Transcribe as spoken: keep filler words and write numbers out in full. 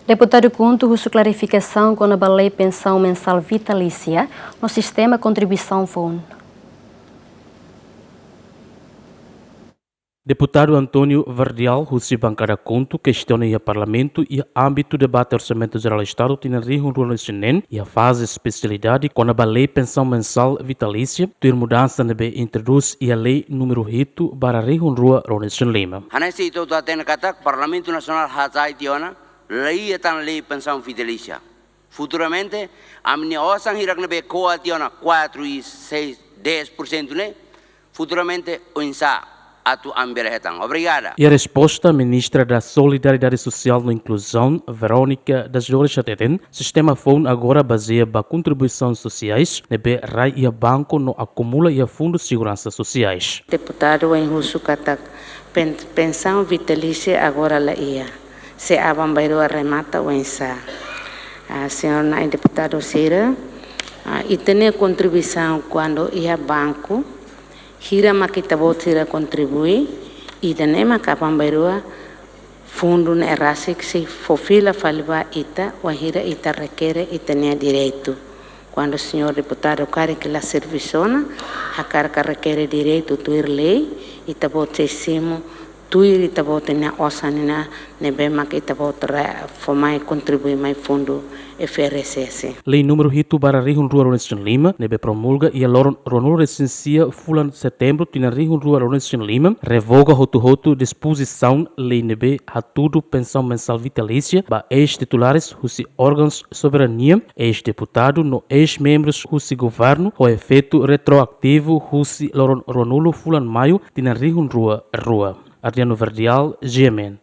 Deputadu KHUNTO husu klarifikasaun kona-ba lei pensaun mensál vitalísia no sistema kontribuisaun foun. Deputadu António Verdial, husi bankada KHUNTO, kestiona iha Parlamentu iha ámbitu debate Orsamentu Jerál Estadu tinan rihun rua ruanulu-resin-neen, iha faze espesialidade kona-ba lei pensaun mensál vitalísia, tuir mudansa ne'ebé introdús iha lei númeru hitu barra rihun rua ruanulu-resin-lima. Hanesan ita hotu hatene katak Parlamentu Nasionál hasai tiha ona, lei iha tan lei pensaun vitalísia. Futuramente, ami-nia osan hirak ne'ebé ko'a tiha ona quatro e seis, dez por cento ne'e, futuramente oinsá atu ami bele hetan. Obrigada. Iha resposta, Ministra da Solidariedade Sosiál no Inkluzaun, Verónica das Dores hateten, sistema foun agora bazeia ba kontribuisaun sosiais ne'ebé rai iha banku no akumula iha Fundu Seguransa Sosiais. Deputadu ohin husu katak pen-, pensaun vitalísia agora la iha. Se aban-bainrua remata oinsá. Ah, señór na'in deputadu sira, ah, ita-nia kontribuisaun kuandu iha banku, hira mak ita-boot sira kontribui, ida-ne'e mak aban-bainrua fundu ne'e rasik sei fó fila fali ba ita, wainhira ita rekere ita-nia direitu. Kuandu señór deputadu karik la servisu ona, hakarak rekere direitu tuir lei, ita-boot sei simu tuir ita-boot nia osan nian ne'ebé mak ita-boot re-, fó mai kontribui mai fundu F R S S. Lei númeru hitu barra rihun rua ruanulu-resin-lima, ne'ebé promulga iha loron ruanulu-resin-sia fulan Setembru tinan rihun rua ruanulu-resin-lima, revoga hotu-hotu dispozisaun lei ne'ebé hatudu pensaun mensál vitalísia ba eis-titulares husi órgaun soberania, eis-deputadu no eis-membrus husi governu, ho efeitu retroativu husi loron ruanulu fulan Maiu tinan rihun rua rua. Ardiano Verdial, G M N.